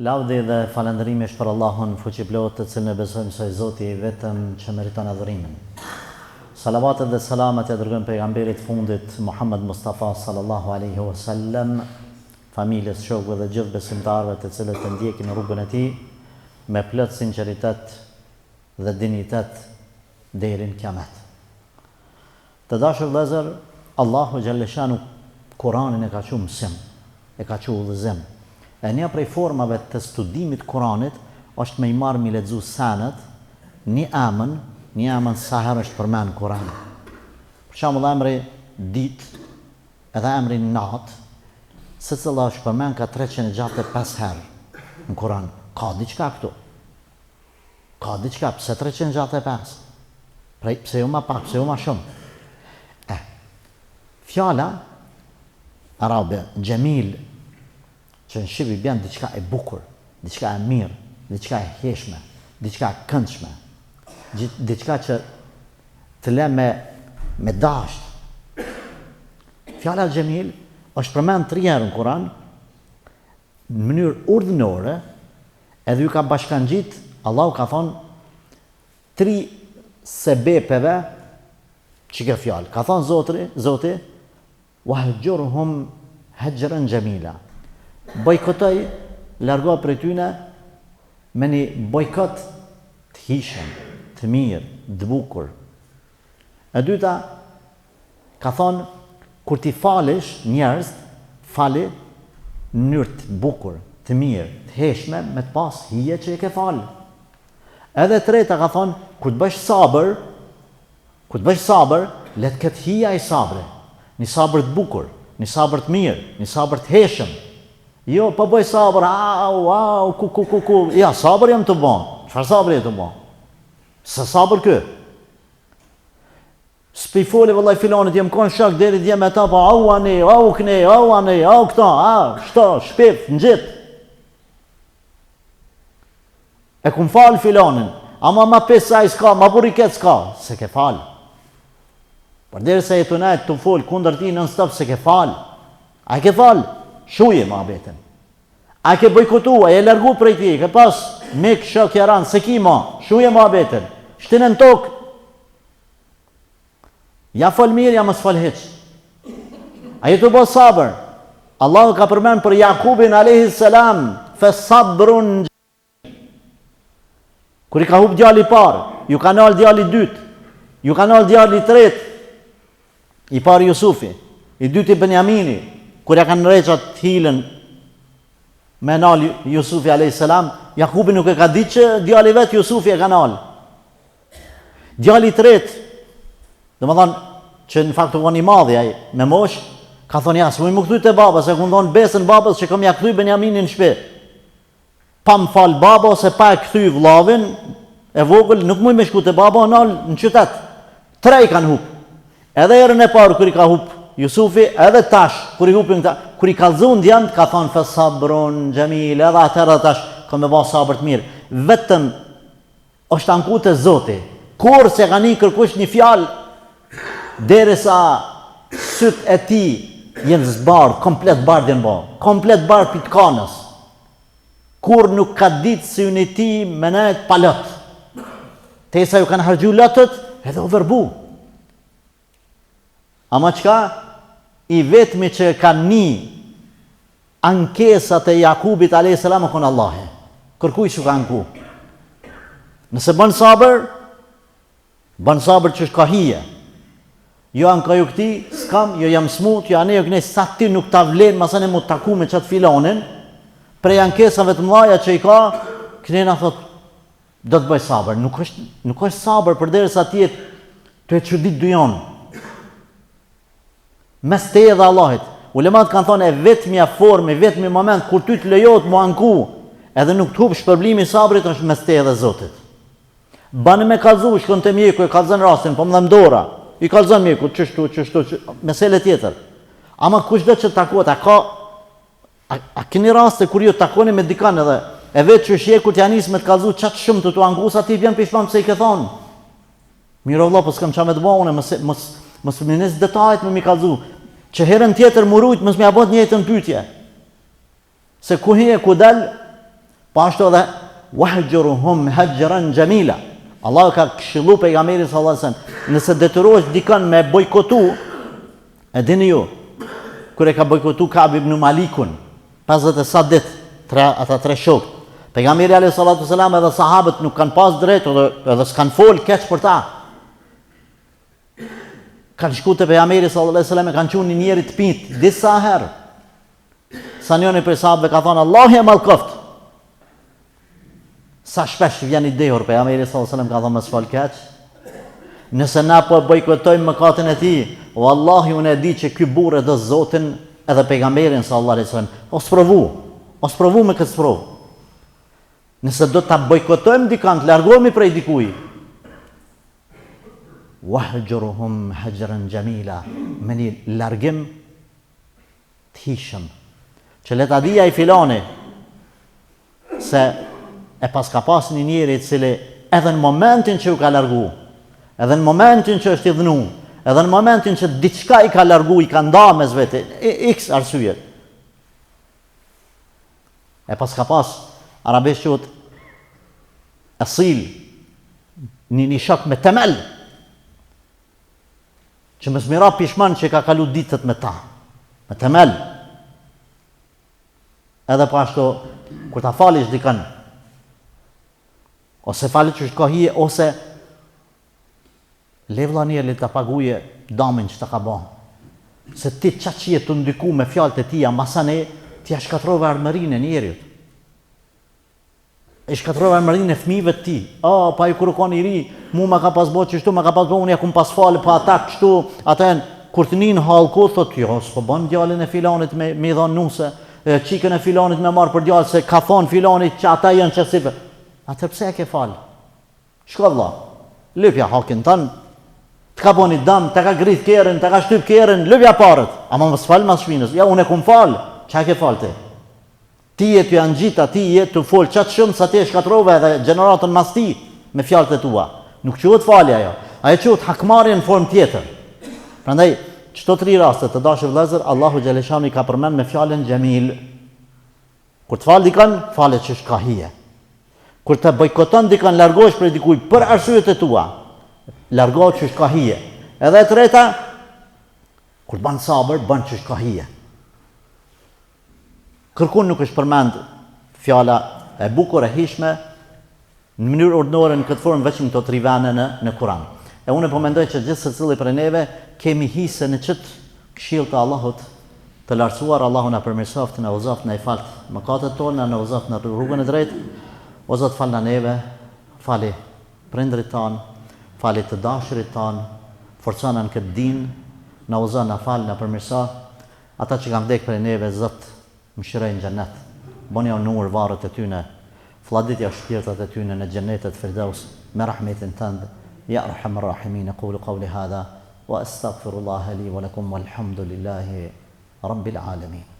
Lavdi dhe falënderimi është për Allahun Fuqiplotë, të cilin e besojmë se është Zoti i vetëm që meriton adhurimin. Salavatet dhe selamet ia dërgojmë pejgamberit të fundit Muhammed Mustafa sallallahu alejhi o sellem, familjes, shokëve dhe gjithë besimtarëve të cilët e ndjekin rrugën e tij me plot sinqeritet dhe dinjitet deri në Kiamet. Të dashur vëllezër, Allahu xhelleshanu Kuranin e ka çu mësim, e ka çu udhëzim. E një prej formave të studimit të Kuranit është me i marrë m'i lexu senet, një emën, një emën sa herë është përmend në Kuran. Për shembull emri ditë edhe emri natë, secila është përmend ka 365 herë në Kuran. Ka diçka këtu. Ka diçka, pse 365? Prej, pse jo ma pak, pse jo ma shumë? E, fjala arabe, xhemil, që në shqip i bjen diçka e bukur, diçka e mirë, diçka e hijshme, diçka e këndshme, diçka që të le me, me dasht. Fjala xhemil është përmend tri herë në Kuran, në mënyrë urdhënore, edhe ju ka bashkangjit, Allahu ka thonë, tri sebepeve që kjo fjalë. Ka thonë Zotri, Zoti, wahxhurhum hexhren xhemila. Bojkotoj, largohu prej tyne, me një bojkot të hijshëm, të mirë, të bukur. E dyta, Ka thonë, kur t'i falish njerëzt, fali në mënyrë të bukur, të mirë, të hijshme, me të pas hije që e ke falë. Edhe e treta ka thonë, kur të bësh sabër, kur të bësh sabër, le të ketë hije ai sabri. Një sabër të bukur, një sabër të mirë, një sabër të hijshëm. Jo, po bëj sabër, au, au, ku, ku, ku, ku, ja, sabër jam tu bo. Çfarë sabri je tu bo? S'a sabër ky? S'pi foli vëllai filanit, jem kon shok deri dje me ta, po au ani, au kne, au ani, au këta, a, shto, shpif, ngjit. E kum fal filanin, ama ma pis se ai s'ka, ma burri keq s'ka, s'e ke fal. Përderisa je tu nejt tu fol kundër tij non stop s'e ke fal. A e ke fal? Shuje muhabetin. A e ke bojkotu, a je largu prej tij, ke pas mik, shok, jaran, s'e ki ma, shuje muhabetin. Shtine në tokë, Ja fol mirë, ja mos fol hiç. A je tu bo sabër? Allahu ka përmend për Jakubin alayhi salam, fe sabrun Kur i ka hup djali i parë, ju ka nal djali i dytë, ju ka nal djali i tretë, i pari Jusufi, i dyti Benjamini, kur ja kanë ndreq atë hilen me nal Jusufi alayhi salam, Jakubi nuk e ka ditë që djali vet Jusufi e ka nal. Djali i tretë, domethonë, që në fakt u kon i madhi ai me moshë, ka thonë ja, s'muj m'u kthy te baba, se kum dhonë besën babës që kom ja kthy Benjaminin në shpi. Pa më fal baba ose pa e kthy vllavin e vogël, nuk muj me shku te baba, u nal në qytet. Tre i kanë hup. Edhe herën e parë kur i ka hup Jusufi, edhe tash kur i hupin këta, kur i kallzun djemtë, ka thonë fe sabrun xhemil, edhe atëherë edhe tash kam me ba sabër të mirë. Vetëm Është anku te Zoti. Kurrë s'e ka ni kërkush një fjalë derisa sytë e tij janë zbardh, komplet bardh janë bo, komplet bardh pi të kanës. Kurrë nuk ka ditë syni i tij me nejt pa lot. Tesa ju kanë harxhu lotët, edhe u verbu. Ama çka i vetmi që ka ni ankesat e Jakubit alayhis salam u kon Allahi. Kërkuj s'u ka anku. Nëse bën sabër, bën sabër që ka hije. Jo ankoju këtij, s'kam, jo jam smut, jo anej, jo kënej, sa ti nuk ta vlen, masanej m'u taku me qatë filanin, prej ankesave të mdhaja që i ka, kënena thot, Do të bëj sabër, nuk është nuk është sabër përderisa ti je tu e çudit dunjon. Mes teje dhe Allahit. Ulemat kanë thonë e vetmja formë, i vetmi moment kur ty të lejohet m'u anku, edhe nuk të hup shpërblimi i sabrit është mes teje dhe Zotit. Bane me kallzu, shkon te mjeku e kallzon rastin, po më dhem dora. I kallzon mjeku, qështu, qështu, qështu, mesele tjetër. Ama kushdo që takohet, a ka A, a keni raste kur ju takoni me dikan edhe e vet qysh je kur t'ja nis me të kallzu qaq shumë tu t'u anku sa ti bjen pishman pse i ke thonë. Mirë o vëlla, po s'kam çka me të bë unë, mos mos mos më nis detajet me m'i kallzu. Që herën tjetër m'u rujt mos më ja bë të njëjtën pyetje. Se ku hi e ku dal? Po ashtu edhe wahjurhum hajran jamila. Allahu ka këshillu pejgamberin sallallahu alajhi wasallam, nëse detyrohesh dikën me bojkotu, e dini ju, kur e ka bojkotu Ka'b ibn Malikun, 50 e sa ditë, tre, ata tre shokë. Pejgamberi alayhi salatu wasalam edhe sahabët nuk kanë pas drejt edhe edhe s'kan fol keq për ta. Kanë shku te pejgamberi sallallahu alajhi wasallam e kanë çu një njeri të pit disa herë. Sa njëri prej sahabëve ka thonë Allahu e mallkoft. Sa shpesh vjen i dehur pejgamberi sallallahu alajhi wasallam ka thonë mos fol keq. Nëse na po e bojkotojmë mëkatin e tij, wallahi unë e di që ky burrë e do Zotin edhe pejgamberin sallallahu alajhi wasallam. O sprovu, o sprovu me këtë sprovë. Nëse do ta bojkotojmë dikant, largohemi prej dikuj. Wahjurhum hajran jamila, me një largim të hijshëm. Që le ta di ai filani se e paska pas një njeri i cili edhe në momentin që ju ka largu, edhe në momentin që është idhnu, edhe në momentin që diçka i ka largu, i ka nda mes vete, x arsyet. E paska pas, arabisht quhet esil, një një shok me temel, Që mos me ra pishman që ka kalu ditët me ta. Me temel. Edhe po ashtu, kur ta falish dikën, ose fali qysh ka hije, ose le vlla njeri ta paguje damin që ta ka ba. Se ti qa që je tu ndiku me fjalët e tija, masanej, ti ja shkatrove ardhmërinë e njeriut. E shkatrove ardhmërinë e fëmijëve të tij. Ah, pa ai kur u kon i ri, mu ma ka pas bo qështu, ma ka pas bo, unë ja kum pas falë, po ata kështu, ata janë kur të nin hallku thot, jo, s'po bën djalin e filanit me me i dhon nuse, e çikën e filanit me marr për djalë se ka thon filani që ata janë qësi. Atë pse e ke fal? Shko vlla. Lypja hakin tënd. Të ka bo një dëm, të ka grith kerrin, të ka shtyp kerrin, lypja paret. Ama mos fal mas shpinës. Ja unë e kum fal. Çka ke fal ti? Ti je tu ja ngjit atij je tu fol qaq shumë sa ti e shkatrove edhe gjeneratën mas tij me fjalët e tua. Nuk quhet falje ajo. Ajo quhet hakmarrje në formë tjetër. Prandaj, qëto tri raste të dashur vëllezër, Allahu xheleshanu i ka përmend me fjalën xhemil. Kur të fal dikën, fale qysh ka hije. Kur të bojkoton dikën, largohesh prej dikujt për arsyet e tua. Largohesh qysh ka hije. Edhe e treta, kur të bën sabër, bën qysh ka hije. Kërkun nuk është përmend fjala e bukur e hijshme në mënyrë urdhërore në këtë formë veç në këto tri vene në në Kur'an. E unë po mendoj që gjithsecili prej neve kemi hise në qët këshillë të Allahut të lartësuar, Allahu na përmirësoftë, na udhëzoftë, na i faltë mëkatet tona, na udhëzoftë në rrugën e drejtë. O Zot falna neve, fali prindërit tanë, fali të dashurit tanë, forcona në këtë din, na udhëzo, na fal, na përmirëso. Ata që kanë vdekë prej neve Zot mëshiroj në xhennet bonjau nur varret e tyne flladitjau shpirtrat e tyne në xhennetet firdeus me rahmetin tënd ja erhamer rahimin ekulu kauli hadha wa estagfirullaha li wa lekum walhamdulillahi rabbil alemin.